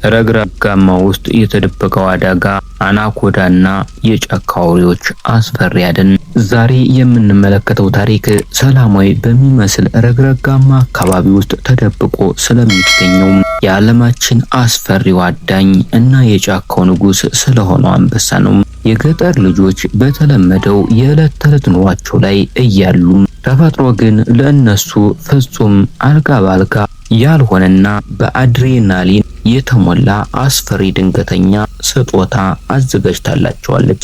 ረግረጋማ ውስጥ የተደበቀው አደጋ፣ አናኮዳና የጫካ አውሬዎች አስፈሪ አደን። ዛሬ የምንመለከተው ታሪክ ሰላማዊ በሚመስል ረግረጋማ አካባቢ ውስጥ ተደብቆ ስለሚገኘው የዓለማችን አስፈሪው አዳኝ እና የጫካው ንጉሥ ስለሆነው አንበሳ ነው። የገጠር ልጆች በተለመደው የዕለት ተዕለት ኑሯቸው ላይ እያሉ ተፈጥሮ ግን ለእነሱ ፍጹም አልጋ ባልጋ ያልሆነና በአድሬናሊን የተሞላ አስፈሪ ድንገተኛ ስጦታ አዘጋጅታላቸዋለች።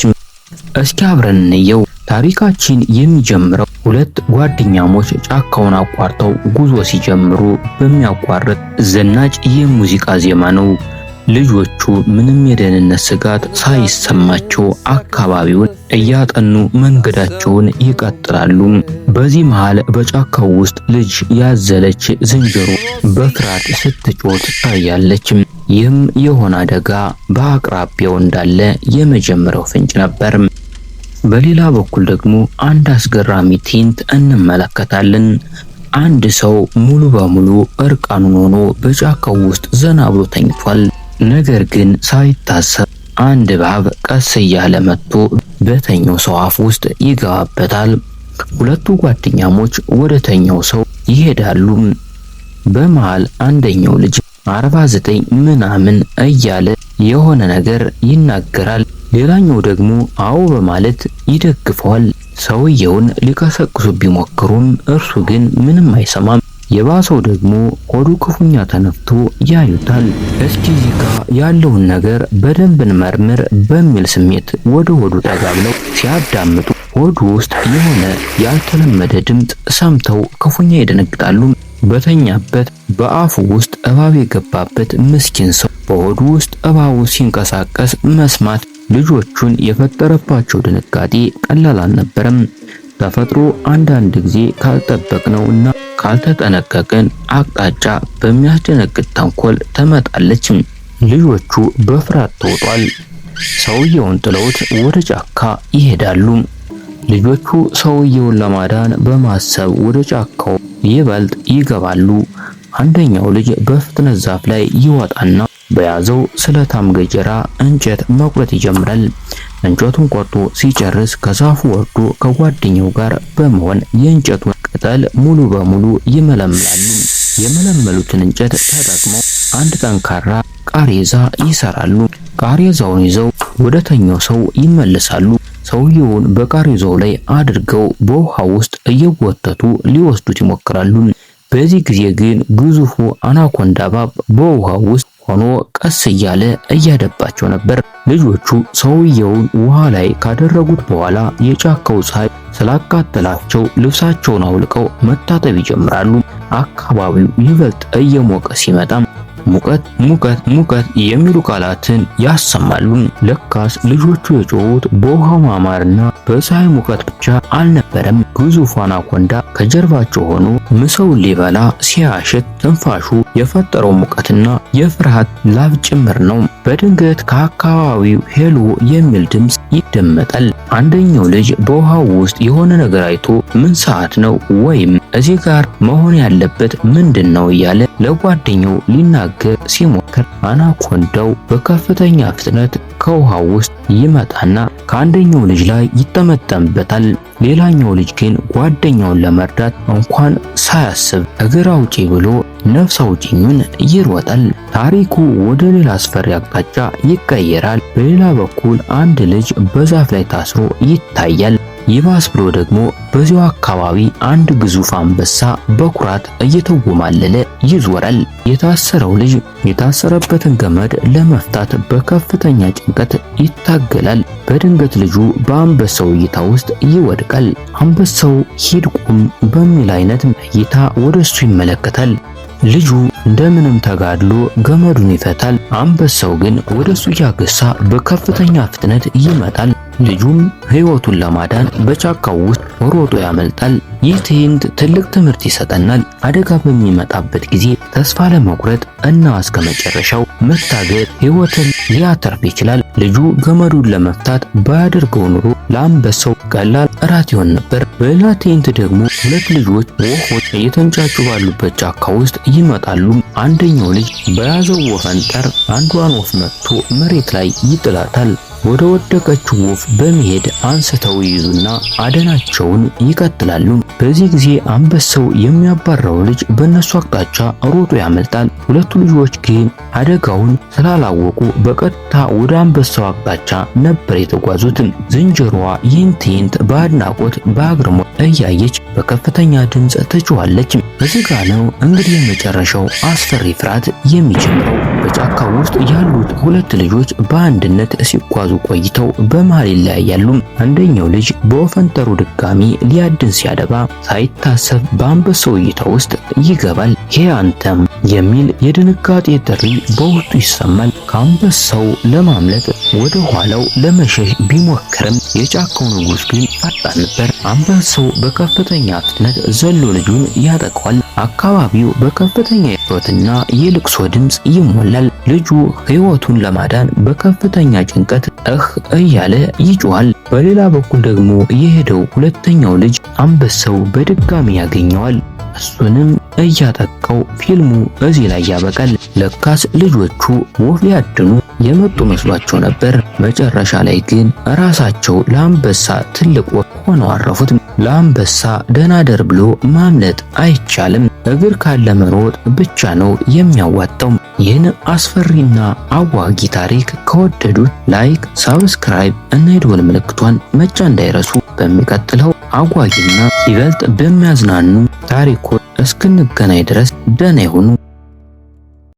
እስኪ አብረን እንየው። ታሪካችን የሚጀምረው ሁለት ጓደኛሞች ጫካውን አቋርጠው ጉዞ ሲጀምሩ በሚያቋርጥ ዘናጭ የሙዚቃ ዜማ ነው። ልጆቹ ምንም የደህንነት ስጋት ሳይሰማቸው አካባቢውን እያጠኑ መንገዳቸውን ይቀጥላሉ። በዚህ መሃል በጫካው ውስጥ ልጅ ያዘለች ዝንጀሮ በፍርሃት ስትጮህ ትታያለች። ይህም የሆነ አደጋ በአቅራቢያው እንዳለ የመጀመሪያው ፍንጭ ነበር። በሌላ በኩል ደግሞ አንድ አስገራሚ ትዕይንት እንመለከታለን። አንድ ሰው ሙሉ በሙሉ እርቃኑን ሆኖ በጫካው ውስጥ ዘና ብሎ ተኝቷል። ነገር ግን ሳይታሰብ አንድ እባብ ቀስ እያለ መጥቶ በተኛው ሰው አፍ ውስጥ ይገባበታል። ሁለቱ ጓደኛሞች ወደ ተኛው ሰው ይሄዳሉ። በመሃል አንደኛው ልጅ 49 ምናምን እያለ የሆነ ነገር ይናገራል። ሌላኛው ደግሞ አዎ በማለት ይደግፈዋል። ሰውየውን ሊቀሰቅሱ ቢሞክሩም እርሱ ግን ምንም አይሰማም። የባሰው ደግሞ ሆዱ ክፉኛ ተነፍቶ ያዩታል። እስኪ እዚህ ጋ ያለውን ነገር በደንብ እንመርምር በሚል ስሜት ወደ ሆዱ ጠጋ ብለው ሲያዳምጡ ሆዱ ውስጥ የሆነ ያልተለመደ ድምፅ ሰምተው ክፉኛ ይደነግጣሉ። በተኛበት በአፉ ውስጥ እባብ የገባበት ምስኪን ሰው በሆዱ ውስጥ እባቡ ሲንቀሳቀስ መስማት ልጆቹን የፈጠረባቸው ድንጋጤ ቀላል አልነበረም። ተፈጥሮ አንዳንድ ጊዜ ካልጠበቅነው እና ካልተጠነቀቅን አቅጣጫ በሚያስደነግጥ ተንኮል ትመጣለች። ልጆቹ በፍርሃት ተውጧል። ሰውየውን ጥለውት ወደ ጫካ ይሄዳሉ። ልጆቹ ሰውየውን ለማዳን በማሰብ ወደ ጫካው ይበልጥ ይገባሉ። አንደኛው ልጅ በፍጥነት ዛፍ ላይ ይወጣና በያዘው ስለታም ገጀራ እንጨት መቁረጥ ይጀምራል። እንጨቱን ቆርጦ ሲጨርስ ከዛፉ ወርዶ ከጓደኛው ጋር በመሆን የእንጨቱን ቅጠል ሙሉ በሙሉ ይመለምላሉ። የመለመሉትን እንጨት ተጠቅመው አንድ ጠንካራ ቃሬዛ ይሰራሉ። ቃሬዛውን ይዘው ወደ ተኛው ሰው ይመለሳሉ። ሰውየውን በቃሬዛው ላይ አድርገው በውሃ ውስጥ እየጎተቱ ሊወስዱት ይሞክራሉ። በዚህ ጊዜ ግን ግዙፉ አናኮንዳ እባብ በውሃው ውስጥ ሆኖ ቀስ እያለ እያደባቸው ነበር። ልጆቹ ሰውየውን ውሃ ላይ ካደረጉት በኋላ የጫካው ፀሐይ ስላቃጠላቸው ልብሳቸውን አውልቀው መታጠብ ይጀምራሉ። አካባቢው ይበልጥ እየሞቀ ሲመጣም ሙቀት ሙቀት ሙቀት የሚሉ ቃላትን ያሰማሉ። ለካስ ልጆቹ የጮሁት በውሃው ማማርና በፀሐይ ሙቀት ብቻ አልነበረም። ግዙፉ አናኮንዳ ከጀርባቸው ሆኖ ምሰውን ሊበላ ሲያሽት ትንፋሹ የፈጠረው ሙቀትና የፍርሃት ላብ ጭምር ነው። በድንገት ከአካባቢው hello የሚል ድምፅ ይደመጣል። አንደኛው ልጅ በውሃው ውስጥ የሆነ ነገር አይቶ ምን ሰዓት ነው ወይም እዚህ ጋር መሆን ያለበት ምንድን ነው እያለ ለጓደኛው ሊናገር ሲሞክር አናኮንዳው በከፍተኛ ፍጥነት ከውሃው ውስጥ ይመጣና ከአንደኛው ልጅ ላይ ይጠመጠምበታል። ሌላኛው ልጅ ግን ጓደኛውን ለመርዳት እንኳን ሳያስብ እግር አውጪ ብሎ ነፍስ አውጪኙን ይሮጣል። ታሪኩ ወደ ሌላ አስፈሪ አቅጣጫ ይቀየራል። በሌላ በኩል አንድ ልጅ በዛፍ ላይ ታስሮ ይታያል። ይባስ ብሎ ደግሞ በዚያው አካባቢ አንድ ግዙፍ አንበሳ በኩራት እየተጎማለለ ይዞራል። የታሰረው ልጅ የታሰረበትን ገመድ ለመፍታት በከፍተኛ ጭንቀት ይታገላል። በድንገት ልጁ በአንበሳው እይታ ውስጥ ይወድቃል። አንበሳው ሂድ ቁም በሚል አይነት እይታ ወደሱ ይመለከታል። ልጁ እንደምንም ተጋድሎ ገመዱን ይፈታል። አንበሳው ግን ወደሱ እያገሳ በከፍተኛ ፍጥነት ይመጣል። ልጁም ሕይወቱን ለማዳን በጫካው ውስጥ ሮጦ ያመልጣል። ይህ ትዕይንት ትልቅ ትምህርት ይሰጠናል። አደጋ በሚመጣበት ጊዜ ተስፋ ለመቁረጥ እና እስከ መጨረሻው መታገል ሕይወትን ሊያተርፍ ይችላል። ልጁ ገመዱን ለመፍታት ባያደርገው ኑሮ ለአንበሳው ቀላል እራት ይሆን ነበር። በሌላ ትዕይንት ደግሞ ሁለት ልጆች ወፎች እየተንጫጩ ባሉበት ጫካ ውስጥ ይመጣሉ። አንደኛው ልጅ በያዘው ወፈንጠር አንዷን ወፍ መትቶ መሬት ላይ ይጥላታል። ወደ ወደቀችው ወፍ በመሄድ አንስተው ይይዙና አደናቸውን ይቀጥላሉ። በዚህ ጊዜ አንበሳው የሚያባራው ልጅ በእነሱ አቅጣጫ ሮጦ ያመልጣል። ሁለቱ ልጆች ግን አደጋውን ስላላወቁ በቀጥታ ወደ አንበሳው አቅጣጫ ነበር የተጓዙት። ዝንጀሮዋ ይህን ትዕይንት በአድናቆት በአግርሞት እያየች በከፍተኛ ድምፅ ትጮኻለች። እዚህ ጋ ነው እንግዲህ የመጨረሻው አስፈሪ ፍርሃት የሚጀምረው። በጫካው ውስጥ ያሉት ሁለት ልጆች በአንድነት ሲጓዙ ቆይተው በመሃል ይለያያሉ። አንደኛው ልጅ በወፈንጠሩ ድጋሚ ሊያድን ሲያደባ ሳይታሰብ በአንበሳው እይታ ውስጥ ይገባል። "ሄ አንተም" የሚል የድንጋጤ ጥሪ በውስጡ ይሰማል። ከአንበሳው ለማምለጥ ወደ ኋላው ለመሸሽ ቢሞክርም የጫካው ንጉሥ ግን ፈጣን ነበር። አንበሳው በከፍተኛ ፍጥነት ዘሎ ልጁን ያጠቃዋል። አካባቢው በከፍተኛ የጩኸትና የልቅሶ ድምፅ ይሞላል። ልጁ ሕይወቱን ለማዳን በከፍተኛ ጭንቀት እህ እያለ ይጮሃል። በሌላ በኩል ደግሞ የሄደው ሁለተኛው ልጅ አንበሳው በድጋሚ ያገኘዋል። እሱንም እያጠቃው ፊልሙ እዚህ ላይ ያበቃል። ለካስ ልጆቹ ወፍ ሊያድኑ የመጡ መስሏቸው ነበር። መጨረሻ ላይ ግን ራሳቸው ለአንበሳ ትልቅ ወፍ ሆነው አረፉት። ለአንበሳ ደህና ደር ብሎ ማምለጥ አይቻልም። እግር ካለ መሮጥ ብቻ ነው የሚያዋጣው። ይህን አስፈሪና አዋጊ ታሪክ ከወደዱት like፣ subscribe እና የደወል ምልክቷን መጫን እንዳይረሱ። በሚቀጥለው አጓጊና ይበልጥ በሚያዝናኑ ታሪኮች እስክንገናኝ ድረስ ደህና ይሁኑ።